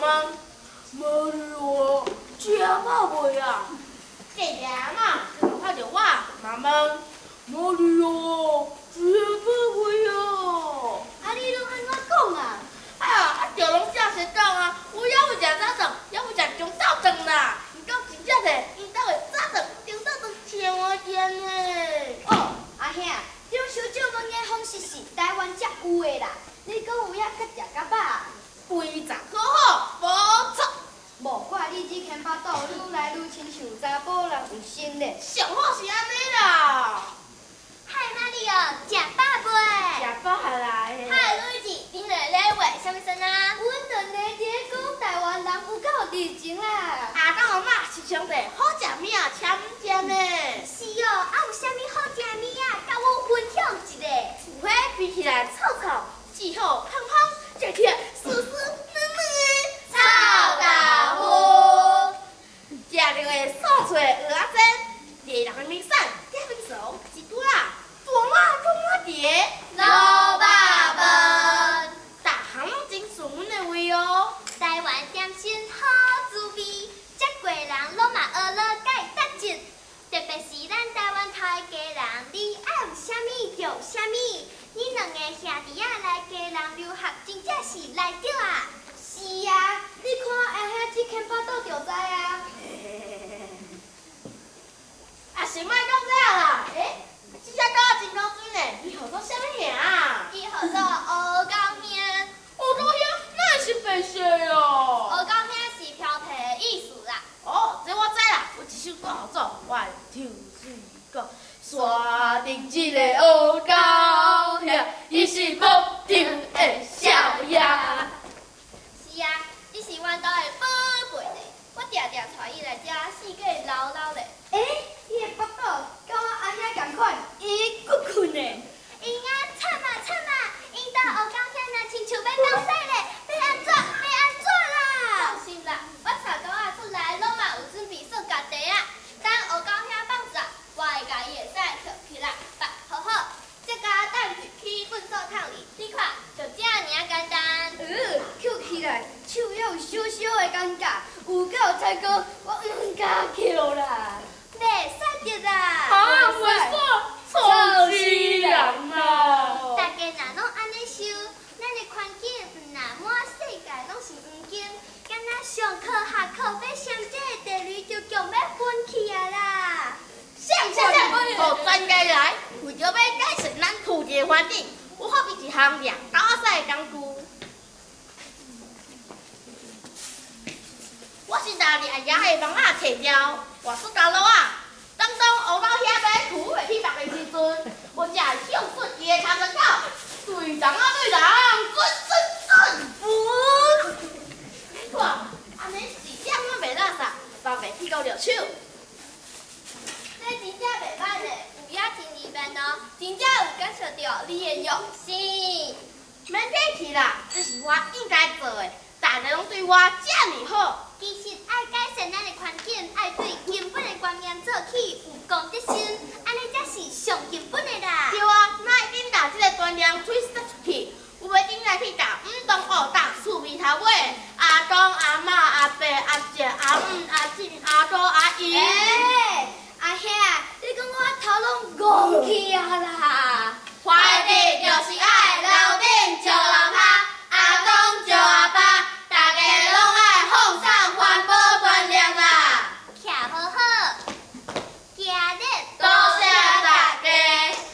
問：瑪麗奧，食飽未啊？隔壁阿嬤看著我，嘛問：瑪麗奧，食飽未啊？啊，你攏按怎講啊？啊，啊，著攏照實講啊！我猶未食早頓，猶未食中晝頓啦。毋過真正的，𪜶兜的早頓、中晝頓上好食呢。哦，阿兄，中秋借問的方式是台灣才有的啦。你閣有影較食較飽？非常好好，無錯。無怪你這間腹肚愈來愈親像查埔人有心咧。上好是按呢啦。嗨，瑪麗奧，食飽未？食飽啦。嗨，路易吉，恁兩个咧畫啥物耍啊？阮兩个佇咧講台灣人有夠熱情啦。阿公阿嬤是上帝好食物仔，簽簽的。是哦，啊有啥物好食物仔，佮我分享一下。有彼比起來臭臭，之後香香，食起來絲絲軟軟的。臭豆腐。食著會酥脆蚵仔煎，第六个名產，點面趖，一拄仔，大碗講我佇的滷肉飯。逐項攏真順阮的胃哦。台灣點心好滋味，遮濟人攏嘛學了佮伊搭一。特別是咱台灣頭的家人，你愛有啥物就有啥物。你兩个兄弟仔來基隆留學，真正是來著啊！是啊，你看阿兄這牽腹肚就知啊。啊，先莫講這啦，欸，這隻狗仔真古錐呢，伊號做啥物名啊？伊號做烏狗兄。烏狗兄哪會是白色的哦？烏狗兄是飄皮的意思啦。哦，這我知啦，有一首歌號做《One Two Three Go》，山頂一个烏狗兄，伊是無長的少爺。是啊，伊是阮兜的寶貝呢，我定定帶伊來遮四界溜溜咧。欸，伊的腹肚佮我阿兄仝款，伊閣睏呢。𪜶啊，慘啊慘啊！𪜶兜烏狗兄若親像欲凍死咧，欲按怎欲按怎啦？放心啦，我帶狗仔出來，攏嘛有準備雪茄茶仔。等烏狗兄放學，我會共伊的屎抾起來，縛好好，再共擲入去糞掃桶裡。你看，就這爾仔簡單。抾起來，手猶有燒燒的感覺，有夠菜糕，我毋敢抾啦。袂使著啦！啊，袂使，臭死人啦！大家若攏按呢想，咱的環境毋若滿世界攏是黃金，敢若上課下課欲閃這个地雷就強欲昏去啊啦！啥啥啥？予專家來，為著欲改善咱土地的環境，我發明一項掠狗仔屎的工具。我是拿掠蟻的網仔提掉，活出家路仔。當當烏狗兄欲吐去目的時陣，我才會向出伊的尻川口，對人啊對人，準準準準。你看，按呢一點攏袂垃圾，嘛袂去勾著手。這真正袂䆀咧，有影真利便哦，真正有感受著你的用心。免客氣啦，這是我應該做的，大家攏對我遮爾好。其實愛改善咱的環境，愛對根本的觀念做起，有公德心，按呢才是上根本的啦。對啊，咱會緊共這个觀念推出去，有欲轉來去共毋同學鬥趣味頭尾，阿公阿嬤阿伯